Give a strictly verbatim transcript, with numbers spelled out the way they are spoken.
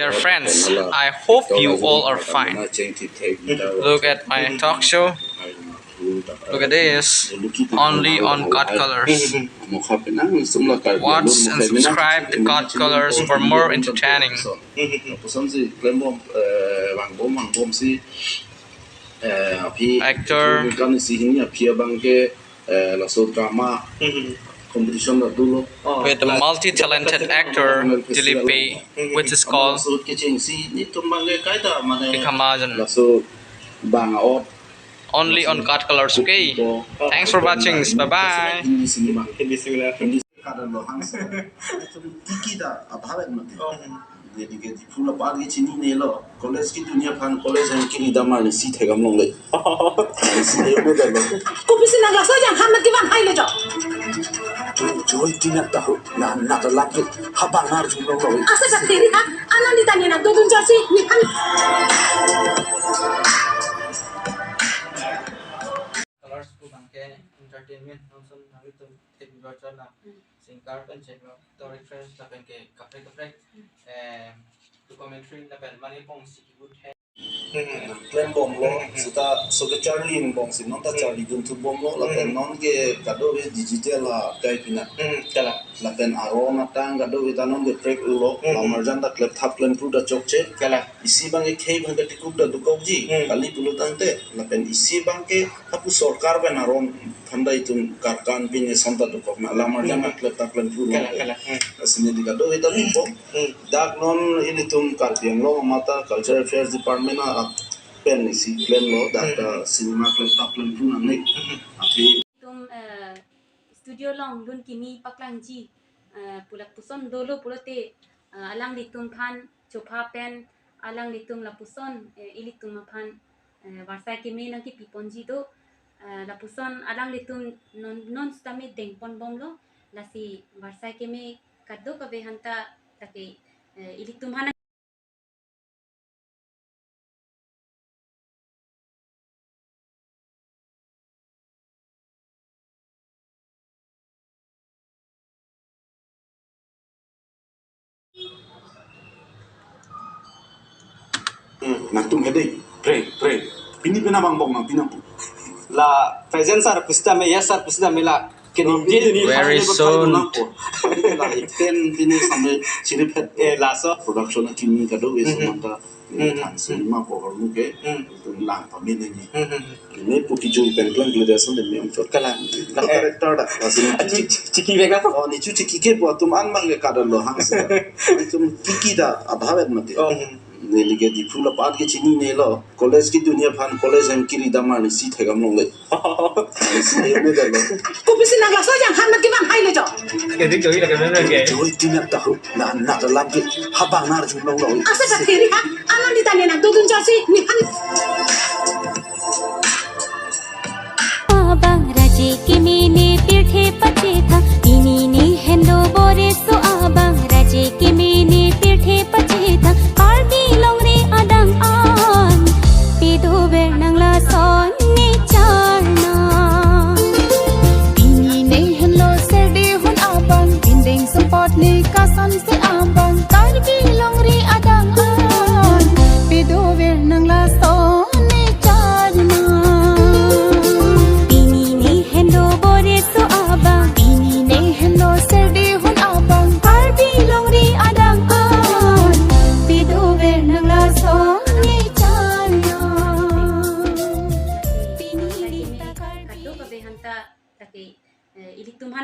Dear friends, I hope you all are fine. Look at my talk show. Look at this. Only on Cut Colors. Watch and subscribe to Cut Colors for more entertaining. Lapuson si klembom, eh, vangbom, vangbomsi, eh, aphi actor, kan isi hini aphi abang ke, eh, laso drama competition ta dolo. With a multi-talented actor, Dilip Bey, which is called laso kechengsi nelitum abang ke kaita mane Kikha Mahajan. Laso bang a-ot. Only on Cut Colors, okay? Thanks for watching. Bye-bye. Hindi cinema. Hindi cinema. Hindi. Kada lo hang sa. Tum tiki ta abhavet mati. Oh. Jadi ke di pula par ke chininelo. College ke dunia aphan college hem kiri damar ni si thegam longle. Si thegam longle. Kopisi nang laso jang ham mati van hai le jo. Joy tina tahu na na ta lap ke habang arjulong longle. Asa sa thiri ha. Anandi tani na dodun jarsi ni han. Colors pu abang ke entertainment nonson nanglitum thek bor chana. Singer pen chek lo, actor actress lapen ke kaprek kaprek, eh, documentary lapen mane pong si kibut he. Klembomlo, seta so ke charli angbong si non ta charli dunthubomlo, lapen non ke kadokave digital akai pina. Kala. Lapen aron atang kadokave ta non ke prek ulo, lamarjan ta klepthap klemphru ta chokche. Kala. Isi abang ke khei abang ke tikup ta dokokji, kali pulo tangte, lapen isi abang ke hapu sorkar pen aron thandai tum karkan pine som ta dokok na lamar jang aklep ta klem phu. Kala, kala. Asini di kadokave ta bom. Dak non ilitum Karbi Anglong amat ta Culture Affairs Department a pen isi klemlo dak ta cinema klem ta klem phu nangne. Aphi tum, eh, studio along lun kimi paklangji, eh, pu lapuson dolo pulote, eh, alanglitum aphan chopha pen alanglitum lapuson, eh, ilitum aphan, eh, varsai keme nangkepi ponji do, eh, lapuson alanglitum non, non sitame dengpon bomlo, lasi varsai keme kadokave aphanta lake, eh, ilitum aphan Hmm, nangtum hedi, pray, pray. Pini pena bang bong nang pinang pu. La present sir pusitame, yes sir pusitame la. Kini, kini, kini, very soon. La iten pini sampai sirip het. Eh, laso. Production na kini kadokave semata. Than sini ma pohor muke. Tum lang pamit ini. Ini pu kijui pen klang gila desa dan memang chot. Kala. Itu character dak. Asli. Chiki, chiki vega. Oh, ni chu chiki ke buat tum an mang ke kada lo hang se. Tum tiki ta abhavet mati. Oh. Neli ke di pula par ke chininelo. College ke dunia aphan college hem kiri damar ni si thegam longle. Kopisi nang laso jang ham mati van hai le jo. Kedi koi lagi mana ke? Joy tina tahu na na ta lap ke habang arjulong longle. Asa sa thiri ha. Anandi tani nang dodun jarsi ni han. Abang raji kimi ni pirthe pachethang, pini ni hendo bore so abang raji kimi ni pirthe pachethang, Karbi longri adang an, pido ver nang lason ni charna. Pini ni hendo serdi hun abang, binding sempot ni kasan si abang, Karbi longri adang an, pido ver nang lason ni charna. Pini ni hendo bore so abang, pini ni hendo serdi hun abang, Karbi longri adang an, pido ver nang lason ni charna. Pini ni ta Karbi. Kadokave aphanta lake, eh, ilitum aphan